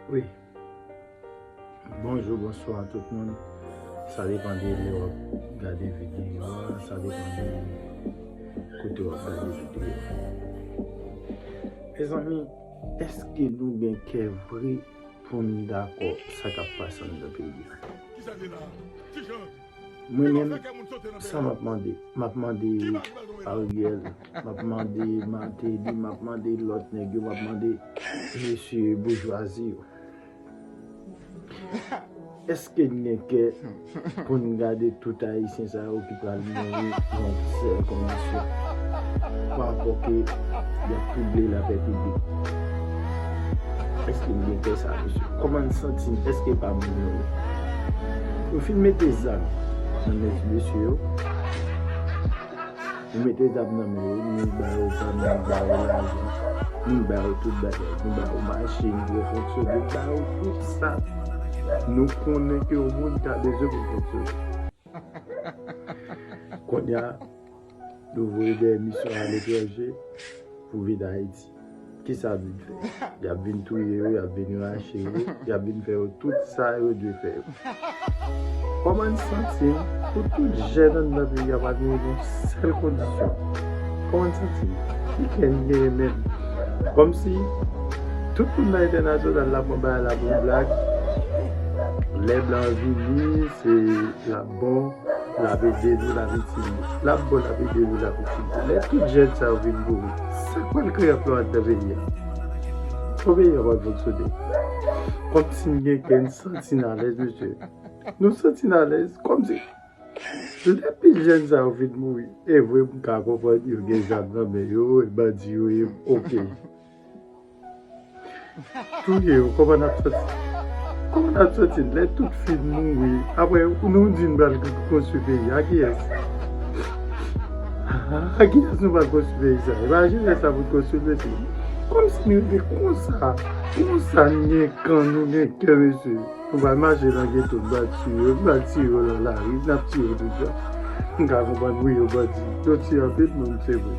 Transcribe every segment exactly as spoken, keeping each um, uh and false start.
Wi. Bonjou, bonswa tout moun. Sa depann de lè w ap gade videyo a, sa depann de kote w ap gade videyo a. Mezanmi, èske nou gen kè vre pou n dakò sa k ap pase anndan peyi a? Mwen menm, sa m ap mande? M ap mande Ariel, m ap mande Martelly, m ap mande lòt nèg yo, m ap mande mesye boujwazi yo. Èske n gen kè pou n gade tout Ayisyen sa yo ki pral mouri nan sèl kondisyon? Pa rapò ke y ap twouble lapè piblik. Èske n gen kè sa, mesye? Kòman n santi n? Èske pa moun nou ye? Nou fin mete zam nan men ti mesye yo. Nou mete zam nan men yo, nou ba yo zam, nou ba yo lajan, nou ba yo tout bagay, nou ba yo machin pou yo fonksyone, nou ba yo tout sa nou konnen ke yon moun ta bezwen pou l fonksyone. Kounye a, nou voye dèyè misyon aletranje pou vin Ayiti. Kisa y ap vin fè? Y ap vin touye yo, y ap vin rache yo, y ap vin fè yo tout sa yo dwe fè yo. Kòman n santi n pou tout jèn anndan peyi a pa gen yon sèl kondisyon? Kòman n santi n? Ki kè n genyen menm? Kòmsi tout moun nan entènasyonal la pran bagay la pou yon blag. Lè blan vini, se l ap bon, l ap ede nou, l ap itil nou. L ap bon, l ap ede nou, l ap itil nou. Lè tout jèn sa yo vin boure, sa k pral kreye anplwa anndan peyi a? Kòman peyi a pral fonksyone? Kòmsi n gen kè, n santi n alèz, mesye. Nou santi n alèz, kòmsi lè pil jèn sa yo fin mouri, e vre, m ka konprann yo gen zam nan men yo, e bandi yo ye, oke. Touye yo, kòman n ap santi? Kòman n ap santi n lè tout fin mouri? Apre, nou di n pral konstwi peyi a, a kiyès? A kiyès nou pral konstwi peyi sa? E pa jenès la pou n konstwi l, mesye. Kòmsi nou rete konsa, konsa n gen kan, nou gen kè, mesye. Nou pral mache nan geto, nou pral tiye yo, nou pral tiye yo nan lari, n ap tiye yo tout jan. M ka konprann, wi, yo bandi. Yo tiye anpil moun, se vre.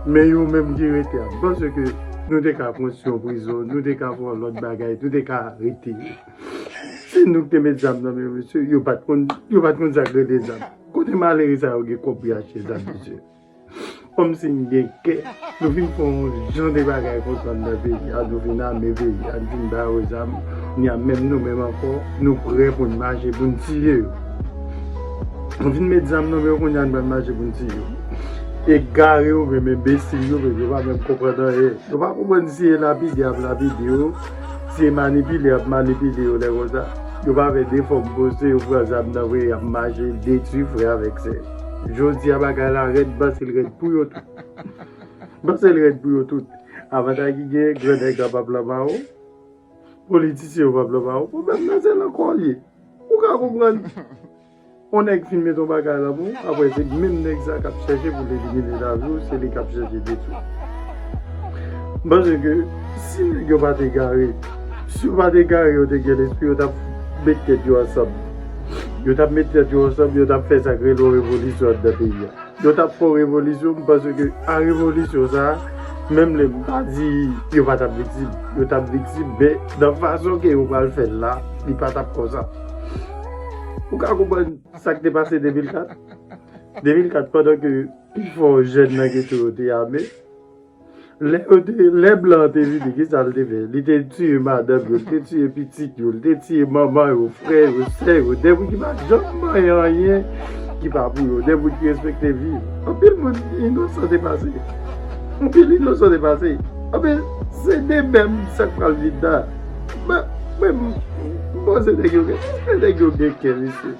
Men yo menm ki rete a, m panse ke nou te ka konstwi yon prizon, nou te ka fè yon lòt bagay, nou te ka arete yo. Se nou ki te met zam nan men yo, mesye, yo pa t konn, yo pa t konn sa k rele zam. Kote malere sa yo gen kòb pou y achte zam, mesye? Kòmsi n gen kè. Nou fin fè yon jan de bagay konsa anndan peyi a, nou fin ame peyi a, n fin ba yo zam. Kounye a, menm nou menm ankò, nou prè pou n mache, pou n tiye yo. Nou fin met zam nan men yo, kounye a, n pral mache pou n tiye yo. Egare yo menm, enbesil yo menm, yo pa menm konprann anyen. Yo pa konprann si e lapide y ap lapide yo, si e manipile y ap manipile yo lè konsa. Yo pa fè defò pou poze, yo pran zam nan vre, y ap mache detwi frè avèk sè. Jodi a bagay la rèd, m panse l rèd pou yo tout. M panse l rèd pou yo tout. Avantaj ki gen, gran nèg la p ap lan ba ou, politisyen yo p ap lan ba ou. Pwoblèm nan se lan kò l ye. Ou ka konprann. On nèg fin met on bagay lan pou ou, apre se menm nèg sa k ap chèche pou l elimine lavi w, se li k ap chèche detwi w. M panse ke si nèg yo pa t egare, si yo pa t egare, yo te gen lespri, yo t ap met tèt yo ansanm. Yo t ap met tèt yo ansanm, yo t ap fè sa k rele yon revolisyon anndan peyi a. Yo t ap fè yon revolisyon, m panse ke a revolisyon sa a, menm lè m pa di yo pa t ap viktim, yo t ap viktim, men nan fason ke yo pral fè l la, li pa t ap konsa. Ou ka konprann sa k te pase de mil kat? De mil kat, pandan ke pifò jèn nan geto yo te ame, lè yo te, lè blan an te vini, ki sa l te fè? Li te tiye madanm yo, li te tiye pitit yo, li te tiye manman yo, frè yo, sè yo, de moun ki pa janm manyen anyen ki pa pou yo, de moun ki respekte vi yo. Anpil moun inosan te pase. Anpil inosan te pase. Anpil, se de menm sa k pral vin la. Mwen, mwen, m panse nèg yo gen, èske nèg yo gen kè, mesye?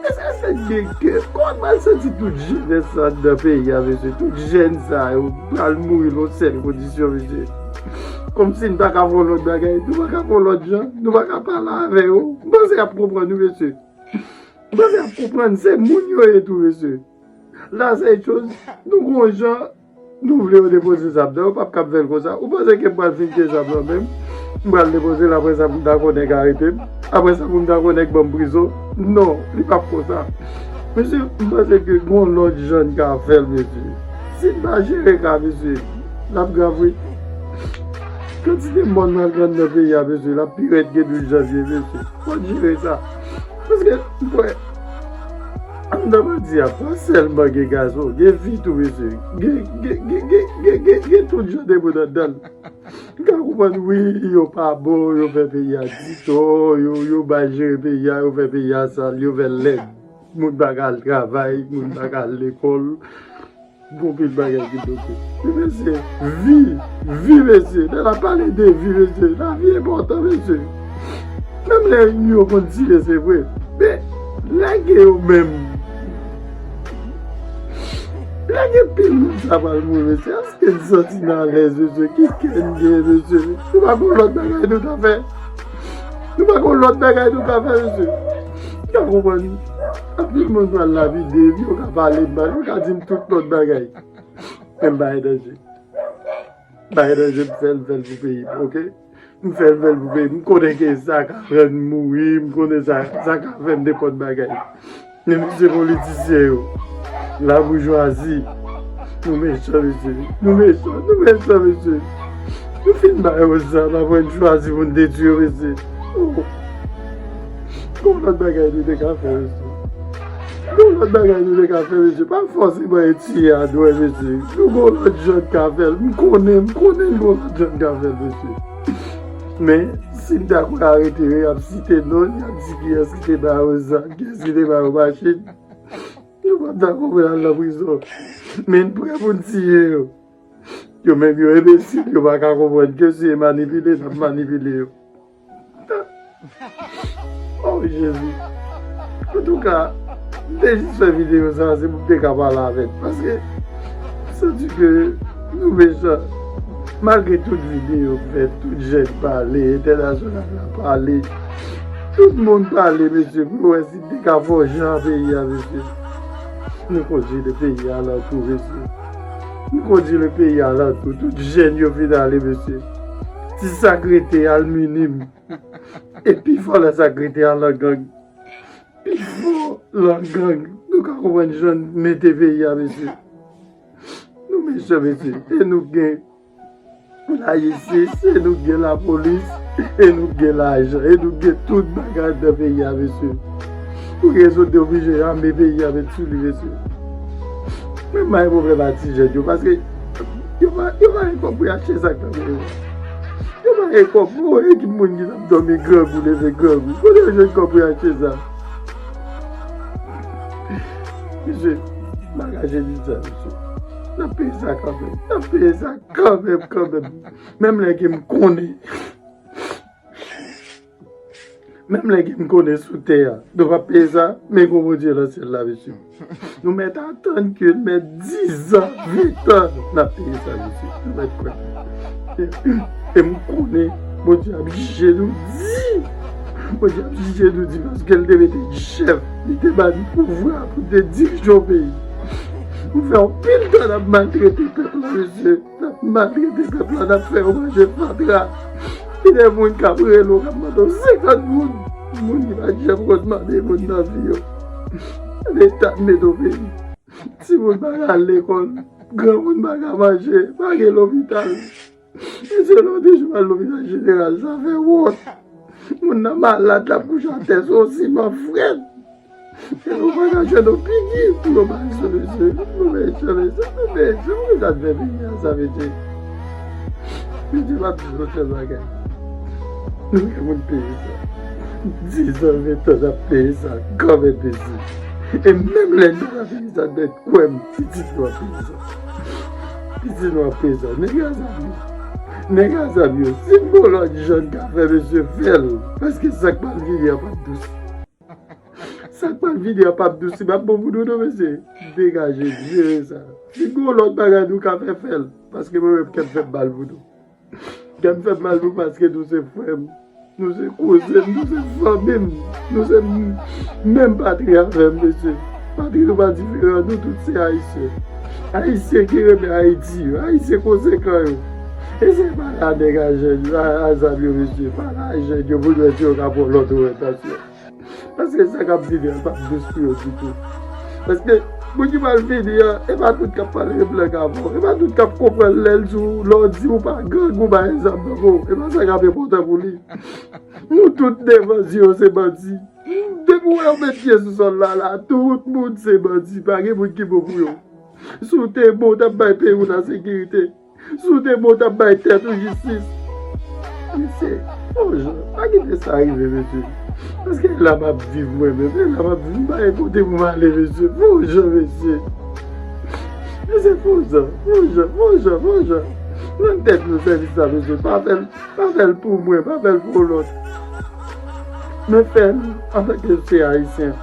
Èske, èske n gen kè? Kòman n pral santi tout jenès sa anndan peyi a, mesye? Tout jèn sa yo pral mouri nan sèl kondisyon, mesye. Kòmsi n pa ka fè yon lòt bagay, nou pa ka fè yon lòt jan, nou pa ka pale avè yo. M panse y ap konprann, wi, mesye. M panse y ap konprann, se moun yo ye tou, mesye. La, se choz, nou gon jan, nou vle yo depoze zam nan, yo p ap kab fè l konsa. Ou panse ke m pral fin ke zam nan menm? M pral depoze l, apre sa pou m ta konnen k arete m? Apre sa pou m ta konnen k ban m prizon? Non, li p ap konsa. Mesye, m panse ke gon lòt jan n ka fè l, mesye. Si n pa jere ka, mesye, l ap grav, wi. Kantite mòn m al pran nan peyi a, mesye, l ap pi rèd ke douz janvye, mesye. Fò n jere sa. Paske, m kwè, anndan bandi a, pa sèlman gen gason, gen fi tou, mesye. Gen, gen, gen, gen, gen, gen, gen tout jan de moun anndan l. M ka konprann, wi, yo pa bon, yo fè peyi a dito, yo, yo mal jere peyi a, yo fè peyi a sal, yo fè l lèd. Moun pa ka al travay, moun pa ka al lekòl. Gon pil bagay ki bloke. Men mesye, vi, vi mesye. Lè n ap pale de vi mesye, lavi enpòtan mesye. Menm lè enmi yo konn tiye, se vre. Men, lè gen yo menm, lè gen pil moun sa pral mouri mesye. Èske n santi n alèz mesye? Ki kè n gen mesye? Nou pa gon lòt bagay nou ta fè? Nou pa gon lòt bagay nou ka fè, mesye? M ka konprann. Anpil moun pral lapide m, yo ka pale m mal, yo ka di m tout lòt bagay. Men m pa gen danje. M pa gen danje, m fè l, m fè l pou peyi m, oke? M fè l, m fè l pou peyi m. M konnen ke sa ka fè m mouri, m konnen sa, sa ka fè m nenpòt bagay. Men mesye politisyen yo, laboujwazi, nou mechan mesye, nou mechan, nou mechan mesye. Nou fin ba yo zam, apre n chwazi pou n detwi yo mesye. Oh. Gon lòt bagay nou te ka fè mesye. Gon lòt bagay nou te ka fè mesye. Pa fòseman e tiye a dwè mesye. Nou gon lòt jan n ka fè l. M konnen, m konnen n gon lòt jan n ka fè l mesye. Men, si n ta kwè arete yo, y ap site non, y ap di kiyès ki te ba yo zam, kiyès ki te ba yo machin. Yo p ap dakò pou y al nan prizon. Men n prè pou n tiye yo. Yo menm yo enbesil, yo pa ka konprann ke si e manipile, n ap manipile yo. Oh, Jezi. Antouka, m te jis fè videyo sa, se pou m te ka pale avèk. Paske, m santi ke nou mechan. Malgre tout videyo fèt, tout jèn pale, entènasyonal la pale, tout moun pale, mesye, pou wè si n te ka fè yon jan peyi a, mesye. Nou kondui le peyi a alantou, mesye. Nou kondui le peyi a alantou. Tout jèn yo fin ale, mesye. Ti sa k rete al minim. E pi fò nan sa k rete al nan gang. Pi fò nan gang. Nou ka konprann jan n mete peyi a, mesye. Nou mechan, mesye. E nou gen lajistis, e nou gen lapolis, e nou gen lajan, e nou gen tout bagay nan peyi a, mesye. Pou rezon de oblije ame peyi a met sou li, mesye. Men m pa gen pwoblèm ak ti jèn yo, paske yo pa, yo pa gen kòb pou y achte sa k nan men yo. Yo pa gen kòb, mwen wè ekip moun ki t ap dòmi grangou, leve grangou. Kote yo jwenn kòb pou y achte sa? Mesye, bagay jeni sa, mesye. N ap peye sa kanmenm. N ap peye sa kanmenm, kanmenm. Menm lè ke m konnen. Menm lè ke m konnen sou tè a. Nou p ap peye sa, men gon Bondye nan syèl la, mesye. Nou mèt atann ke l mèt dizan, ventan, n ap peye sa, mesye. Nou mèt kwè. E, e m konnen Bondye ap jije nou di. Bondye ap jije nou di paske l te mete n chèf. Li te ba n pouvwa pou n te dirije yon peyi. Nou fè anpil tan n ap maltrete pèp la, mesye. N ap maltrete pèp la, n ap fè yo manje fatra. Gen de moun k ap rele w, k ap mande w senkant goud. Moun ki pa t janm konn mande moun nan vi yo. Leta mete w peyi. Timoun pa ka al lekòl, granmoun pa ka manje, pa gen lopital. Mesye, lè w te jwenn al lopital jeneral, sa fè wont. Moun nan malad, l ap kouche atè sou siman frèt. E nou pa ka jwenn yon piki pou yo ba l sou mesye. Nou mechan, mesye, nou mechan. Pou ki sa n fè peyi a sa, mesye? Mesye, m ap di nou sèl bagay. Nou gen pou n peye sa. Dizan, ventan, n ap peye sa kanmenm, mesye. E menm lè n pa ka peye sa, men kwè m, pitit nou ap peye sa. Pitit nou ap peye sa. Nèg a zam yo. Nèg a zam yo. Si n gon lòt jan n ka fè, mesye, fè l. Paske sa k pral vini a p ap dous. Sa k pral vini a p ap dous, li p ap bon pou nou non, mesye. Degaje, jere sa. Si gon lòt bagay nou ka fè, fè l. Paske mwen menm, kè m fè m mal pou nou. Kè m fè m mal pou nou paske nou se frè m. Nou se kouzen m, nou se fanmi m. Nou se m-, menm patri avè m, mesye. Patri nou pa diferan, nou tout se Ayisyen. Ayisyen ki renmen Ayiti yo, Ayisyen konsekan yo. Eseye pale a nèg a jèn yo, a, a zam yo, mesye. Pale a jèn yo pou n wè si yo ka pran lòt oryantasyon. Paske sa k ap vini an p ap dous pou yo ditou. Paske Moun ki pral vini an, e pa tout k ap pale de blan avè w. E pa tout k ap konprann lè l di w, lè w di ou pa gang, ou pa gen zam nan men w. E pa sa k ap enpòtan pou li. Nou tout devan zye yo se bandi. Depi w wè yo met pye sou sòl la, la, tout moun se bandi. Pa gen moun ki bon pou yo. Si w te bon, w t ap bay peyi w lasekirite. Si w te bon, w t ap bay tèt ou jistis. Mesye, fò jan, pa kite sa rive, mesye. Paske la m ap viv mwen menm, e la m ap viv, m pa gen kote pou m ale, mesye. Fò jan, mesye. Mesye, fò jan, fò jan, fò jan, fò jan. Rann tèt nou sèvis la, mesye. Pa fè l, pa fè l pou mwen, pa fè l pou lòt. Men fè l antanke se ayisyen.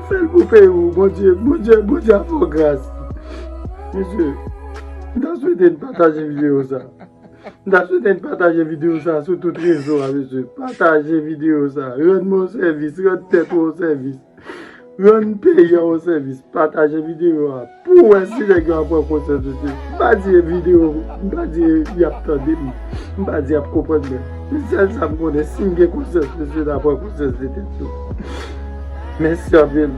Fè l pou peyi w, Bondye, Bondye, Bondye ap fè w gras. Mesye, m ta swete n pataje videyo sa. M ta swete n pataje videyo sa sou tout rezo a, mesye. Pataje videyo sa. Rann mwen yon sèvis, rann tèt ou yon sèvis. Rann peyi a yon sèvis. Pataje videyo a pou w wè si nèg yo ap pran konsyans, mesye. M pa di e videyo, m pa di y ap tande m. M pa di y ap konprann mwen. Men sèl sa m konnen, si m gen konsyans, mesye, n a pran konsyans de tèt nou. Mèsi anpil.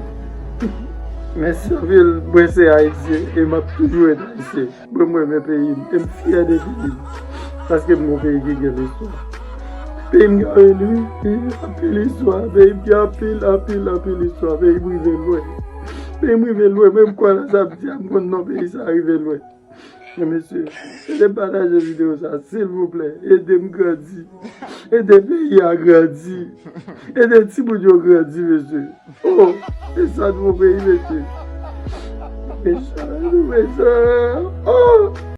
Mèsi anpil. Mwen se Ayisyen e m ap toujou ret Ayisyen. Mwen, mwen renmen peyi m e m fyè de peyi m. Paske m gon peyi ki gen listwa. Peyi m gen anpil, wi, wi, anpil istwa. Peyi m gen anpil, anpil, anpil istwa. Peyi m rive lwen. Peyi m rive lwen. Menm kwè nan sa m di a, m konn non peyi sa rive lwen. Men mesye, ede m pataje videyo sa, silvouplè. Ede m grandi. Ede peyi a grandi. Ede timoun yo grandi, mesye. Oh, e sa nouvo peyi, mesye. Mechan, nou mechan. Oh!